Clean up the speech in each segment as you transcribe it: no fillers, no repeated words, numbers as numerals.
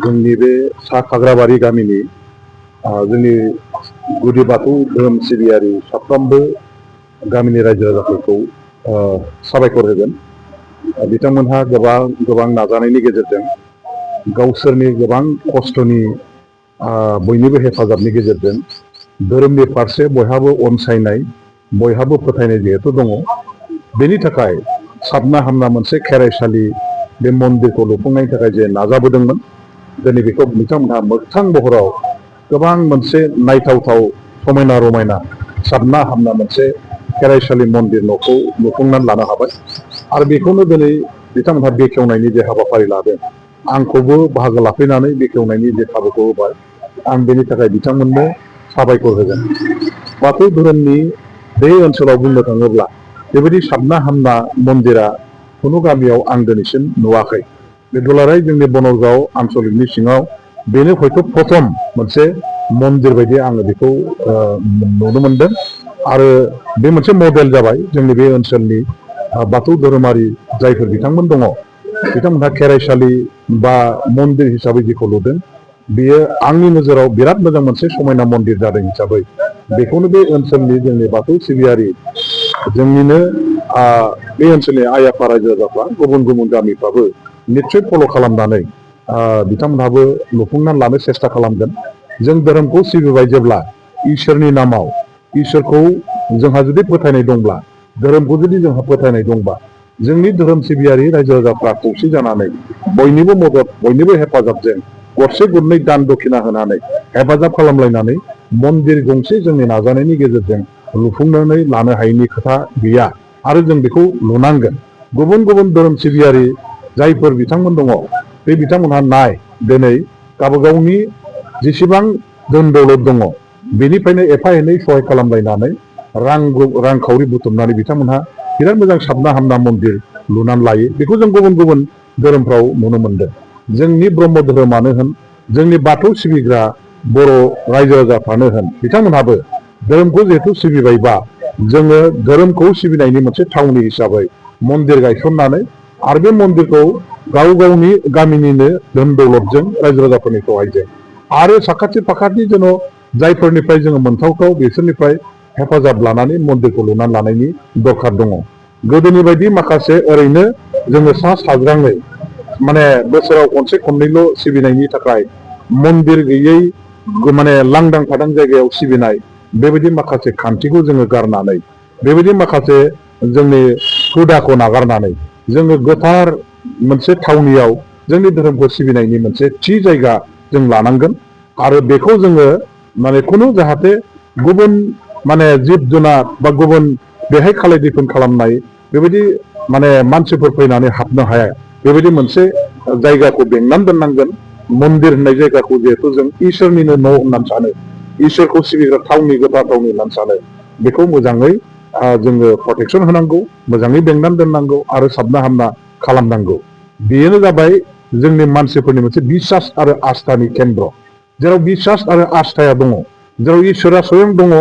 जोंनि बे सा खाग्राबारि गामिनि जोंनि गुदि बाथौ धोरोम सिबियारि साफ्रोमबो गामिनि रायजो राजाफोरखौ साबायखर होगोन। बिथांमोनहा गोबां नाजानायनि गेजेरजों गावसोरनि गोबां खस्थ'नि बयनिबो हेफाजाबनि गेजेरजों धोरोमनि फारसे बयहाबो अनसायनाय बयहाबो फोथायनाय जिहेतु दङ, बेनि थाखाय साबना हामना मोनसे खेराइसालि बे मन्दिरखौ लुफुंनायनि थाखाय जे नाजाबोदोंमोन, दिनै बेखौ बिथांमोनहा मोगथां महराव गोबां मोनसे नायथावथाव समायना रमायना साबना हामना मोनसे खेराइसालि मन्दिर न'खौ लुफुंनानै लानो हाबाय। आरो बेखौनो दिनै बिथांमोनहा बेखेवनायनि जे हाबाफारि लादों, आंखौबो बाहागो लाफैनानै बेखेवनायनि जे खाबुखौ होबाय, आं बेनि थाखाय बिथांमोननो साबायखर होगोन। बाथौ धोरोमनि बे ओनसोलाव बुंनो थाङोब्ला बेबायदि साबना हामना मन्दिरा खुनु गामियाव आं दिनैसिम नुवाखै। बे दुलाराय जोंनि बनरगांव आन्सलिकनि सिङाव बेनो हयथ' प्रथम मोनसे मन्दिर बायदि आङो बेखौ नुनो मोनदों। आरो बे मोनसे मडेल जाबाय जोंनि बे ओनसोलनि बाथौ धोरोमारि जायफोर बिथांमोन दङ, बिथांमोनहा खेराइसालि बा मन्दिर हिसाबै जेखौ लुदों, बेयो आंनि नोजोराव बिराद मोजां मोनसे समायना मन्दिर जादों हिसाबै बेखौनो बे ओनसोलनि जोंनि बाथौ सिबियारि जोंनिनो बे ओनसोलनि आइ आफा रायजो राजाफ्रा गुबुन गुबुन गामिफ्राबो निस्सय फल' खालामनानै बिथांमोनहाबो लुफुंनानै लानो सेस्था खालामगोन। जों धोरोमखौ सिबिबाय जेब्ला इसोरनि नामाव, इसोरखौ जोंहा जुदि फोथायनाय दंब्ला, धोरोमखौ जुदि जोंहा फोथायनाय दंबा, जोंनि धोरोम सिबियारि रायजो राजाफ्रा खौसे जानानै बयनिबो मदद बयनिबो हेफाजाबजों गरसे गरनै दान दक्षिना होनानै हेफाजाब खालामलायनानै मन्दिर गंसे जोंनि नाजानायनि गेजेरजों लुफुंनानै लानो हायैनि खोथा गैया। आरो जों बेखौ लुनांगोन। गुबुन गुबुन धोरोम सिबियारि जायफोर बिथांमोन दङ, बे बिथांमोनहा दिनै गावबागावनि जेसेबां धोन दौलत दङ बेनिफ्रायनो एफा एनै सहाय खालामलायनानै रांखावरि बुथुमनानै बिथांमोनहा बिराद मोजां साबना हामना मन्दिर लुनानै लायो। बेखौ जों गुबुन गुबुन धोरोमफ्राव नुनो मोनदों। जोंनि ब्रह्म धोरोमानो होन, जोंनि बाथौ सिबिग्रा बर' रायजो राजाफ्रानो होन, बिथांमोनहाबो धोरोमखौ जिहेथु सिबिबायबा जोङो धोरोमखौ सिबिनायनि मोनसे थावनि हिसाबै मन्दिर गायसननानै आरो बे मन्दिरखौ गाव गावनि गामिनिनो धोन दौलतजों रायजो राजाफोरनि सहायजों आरो साखाथि फाखाथि जेन' जायफोरनिफ्राय जोङो मोनथावथाव बिसोरनिफ्राय हेफाजाब लानानै मन्दिरखौ लुनानै लानायनि दरखार दङ। गोदोनि बायदि माखासे ओरैनो जोङो सा साज्राङै माने बोसोराव खनसे खननैल' सिबिनायनि थाखाय मन्दिर गैयै माने लांदां फादां जायगायाव सिबिनाय, बेबायदि माखासे खान्थिखौ जोङो गारनानै, बेबायदि माखासे जोंनि हुदाखौ नागारनानै जोङो गोथार मोनसे थावनियाव जोंनि धोरोमखौ सिबिनायनि मोनसे थि जायगा जों लानांगोन। आरो बेखौ जोङो माने खुनु जाहाथे गुबुन माने जिब जुनार बा गुबुन बेहाय खालाय दैफोन खालामनाय बेबायदि माने मानसिफोर फैनानै हाबनो हाया, बेबायदि मोनसे जायगाखौ बेंनानै दोननांगोन। मन्दिर होननाय जायगाखौ जिहेथु जों इसोरनिनो न' होननानै सानो, इसोरखौ सिबिग्रा थावनि गोथार थावनि होननानै सानो, बेखौ मोजाङै जोङो प्रटेकसन होनांगौ, मोजाङै बेंनानै दोननांगौ आरो साबना हामना खालामनांगौ। बेनो जाबाय जोंनि मानसिफोरनि मोनसे बिसास आरो आस्थानि केन्द्र। जेराव बिसास आरो आस्थाया दङ, जेराव इसोरा स्वयं दङ,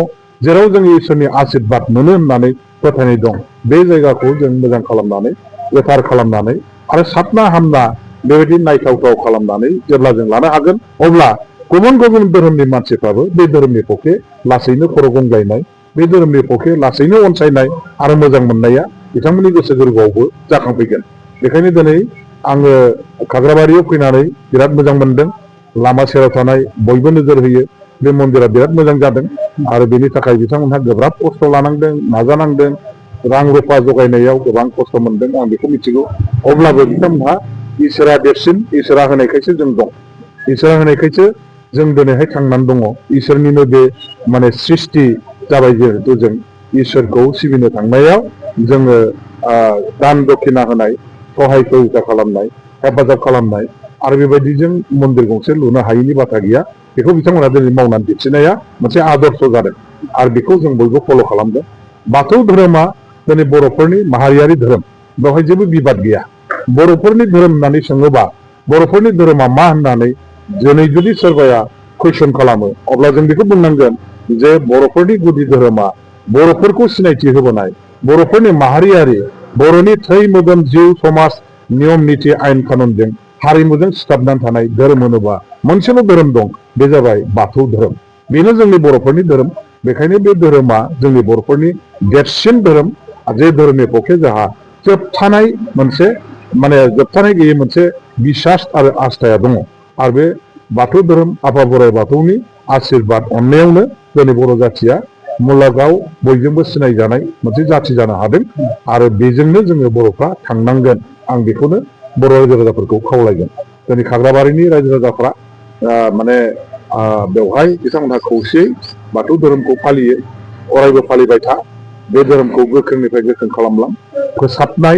जेराव जों इसोरनि आशीर्बाद मोनो होननानै फोथायनाय दं, बे जायगाखौ जों मोजां खालामनानै गोथार खालामनानै आरो साबना हामना बेबायदि नायथावथाव खालामनानै जेब्ला जों लानो हागोन, अब्ला गुबुन गुबुन धोरोमनि मानसिफ्राबो बे धोरोमनि पक्षे लासैनो खर' गंग्लायनाय, बे धोरोमनि पक्षे लासैनो अनसायनाय आरो मोजां मोननाया बिथांमोननि गोसो गोरबोआवबो जाखांफैगोन। बेखायनो दिनै आङो खाग्राबारियाव फैनानै बिराद मोजां मोनदों। लामा सेराव थानाय बयबो नोजोर होयो, बे मन्दिरा बिराद मोजां जादों आरो बेनि थाखाय बिथांमोनहा गोब्राब खस्थ' लानांदों, नाजानांदों, रां रुफा जगायनायाव गोबां खस्थ' मोनदों, आं बेखौ मिथिगौ। अब्लाबो बिथांमोनहा इसोरा देरसिन, इसोरा होनायखायसो जों दं, इसोरा होनायखायसो जों दिनैहाय थांनानै दङ। इसोरनिनो बे माने सृष्टि जाबाय जिहेथु जों इसोरखौ सिबिनो थांनायाव जोङो दान दक्षिना होनाय, सहाय सहायता खालामनाय, हेफाजाब खालामनाय आरो बेबायदिजों मन्दिर गंसे लुनो हायैनि बाथ्रा गैया। बेखौ बिथांमोना दिनै मावनानै दिन्थिनाया मोनसे आदर्श जादों आरो बेखौ जों बयबो फल' खालामदों। बाथौ धोरोमा दिनै बर'फोरनि माहारियारि धोरोम, बेवहाय जेबो बिबाद गैया। बर'फोरनि धोरोम होननानै सोङोबा बर'फोरनि धोरोमा मा होननानै दिनै जुदि सोरबाया कुइसन खालामो, अब्ला जों बेखौ बुंनांगोन जे बर'फोरनि गुदि धोरोमा बर'फोरखौ सिनायथि होबोनाय, बर'फोरनि माहारियारि, बर'नि थै मोदोम जिउ समाज नियम निथि आयेन खानुनजों हारिमुजों सिथाबनानै थानाय धोरोम होनोबा मोनसेल' धोरोम दं, बे जाबाय बाथौ धोरोम। बेनो जोंनि बर'फोरनि धोरोम। बेखायनो बे धोरोमा जोंनि बर'फोरनि देरसिन धोरोम। जे धोरोमनि पक्षे जोंहा जोबथानाय मोनसे जोबथानाय गैयै मोनसे बिसास आरो आस्थाया दङ। आरो बे बाथौ धोरोम आफा बोराइ बाथौनि आशीर्बाद अननायावनो जोंनि बर' जाथिया मुलुगाव बयजोंबो सिनायजानाय मोनसे जाथि जानो हादों। आरो बेजोंनो जोङो बर'फ्रा थांनांगोन, आं बेखौनो बर' रायजो राजाफोरखौ खावलायगोन। जोंनि खाग्राबारिनि रायजो राजाफ्रा बेवहाय बिथांमोनहा खौसेयै बाथौ धोरोमखौ फालियो, अरायबो फालिबाय था। बे धोरोमखौ गोख्रोंनिफ्राय गोख्रों खालामलां, फोसाबनाय।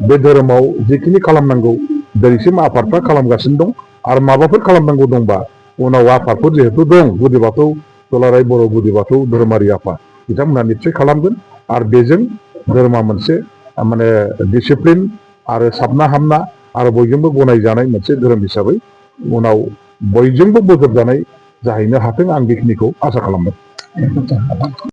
बे धोरोमाव जिखिनि खालामनांगौ दिनैसिम आफादफ्रा खालामगासिनो दं। आरो माबाफोर खालामनांगौ दंबा उनाव आफादफोर जिहेतु दं, गुदि बाथौ दुलाराय बर' गुदि बाथौ धोरोमारि आफाद, बिथांमोना निस्सय खालामगोन। आरो बेजों धोरोमा मोनसे डिसिप्लिन आरो साबना हामना आरो बयजोंबो गनायजानाय मोनसे धोरोम हिसाबै उनाव बयजोंबो बोजबजानाय जाहैनो हाथों, आं बेखिनिखौ आसा खालामबाय।